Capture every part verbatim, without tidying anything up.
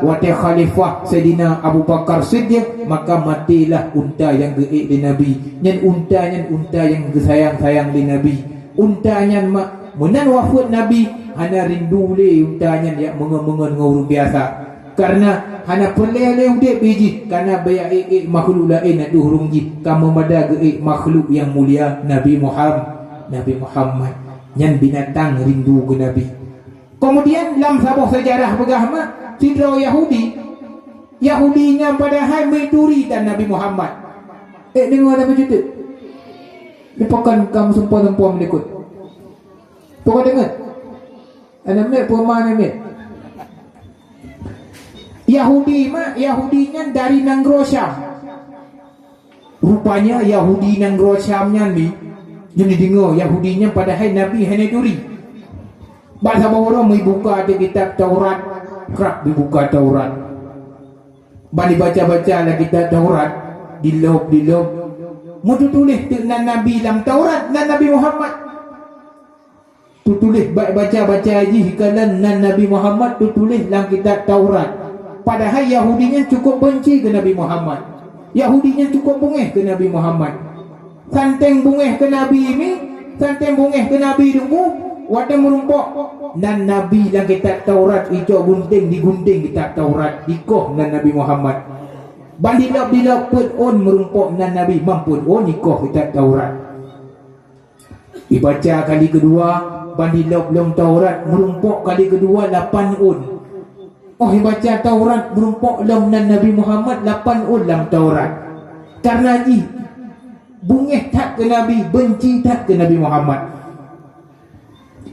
Watée khalifah Saidina Abu Bakar Siddiq, maka matélah unta nyang geuék lé Nabi. Nyan unta nyan unta nyang geusayang-sayang lé Nabi. Unta nyan mak meunan wafeuet Nabi, hana rindu lé unta nyan jak meungon-meungon ngon ureuëng biasa. Kareuna hana peureulée lé udeb jih, kareuna baya ék-ék makhluk laén ateueh ureuëng jih, ka meumada geuék makhluk nyang mulia Nabi Muham-, Nabi Muhammad. Nyan binatang rindu keu Nabi. Keumudian lam saboh seujarah peugah mak, sidroe Yahudi, Yahudi nyang padahai meuturi dan Nabi Muhammad. Eh, deungoe Nabi Jutuk. Di pakon kamu seumpom-seumpom likot. Pokok deungoe. Aneuk miet, peuma aneuk miet. Yahudi mak, Yahudi nyan dari nanggroe Syam. Rupanya Yahudi nanggroe Syam nyan mi, nyan dideungoe Yahudi nyan padahai Nabi hana turi. Bak saboh uroe meubuka di kitab Taurat, krab dibuka Taurat. Ban dibaca-baca lam kitab Taurat, dilop-dilop. Meututuléh teuk nan Nabi lam Taurat, nan Nabi Muhammad. Tutuléh bak baca-baca jih kalon nan Nabi Muhammad tutuléh lam kitab Taurat. Padahai Yahudi nyan cukup beunci keu Nabi Muhammad. Yahudi nyan cukup beungéh keu Nabi Muhammad. Santeng beungéh keu Nabi mi, santeng beungéh keu Nabi deungoe, watée meurumpok nan Nabi lam kitab Taurat icok gunting digunting kitab Taurat dikoh nan Nabi Muhammad. Ban dilop-dilop peuet ôn meurumpok nan Nabi, mam peuet ôn ikoh kitab Taurat. Ibaca kali keudua, ban dilop lom Taurat meurumpok kali keudua lapan ôn. Oh ibaca Taurat meurumpok lom nan Nabi Muhammad lapan ôn lam Taurat. Kareuna jih beungéh that keu Nabi, beunci that keu Nabi Muhammad.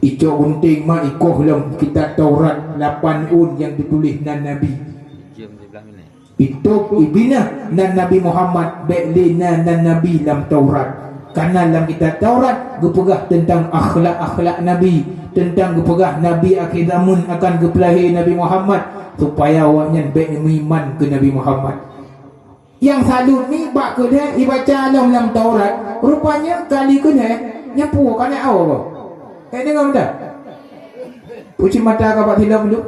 Icok gunting mak ikoh lom kitab Taurat lapan ôn nyang teutuléh nan Nabi. Itôb ibinah nan Nabi Muhammad bék lé na nan Nabi lam Taurat. Kareuna lam kitab Taurat geupeugah teuntang akhlak-akhlak Nabi, teuntang geupeugah Nabi akhé zameun akan geupeulahé Nabi Muhammad, supaya awaknyan bék meuiman keu Nabi Muhammad. Nyang salut ni bak keudeh ibaca lom lam Taurat, rupanya kali keudeh nyan puwoe ka na awa. Eh, deungoe meuda? Pucit mata ka bak silop dulu.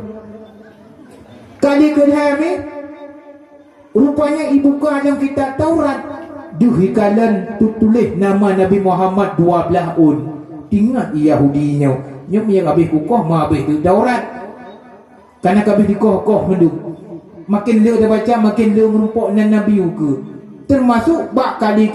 Kali keudeh mi, rupanya ibuka lam kitab Taurat, deuh ikalon tutuléh nama Nabi Muhammad dua blaih ôn. Tingat Yahudi nyoe, nyoe meunyo habéh kukoh meuhabéh deuk Taurat. Kareuna ka habéh dikoh-koh mandum. Makin le tabaca, makin le meurumpok nan Nabi ukeue. Teumasok bak kali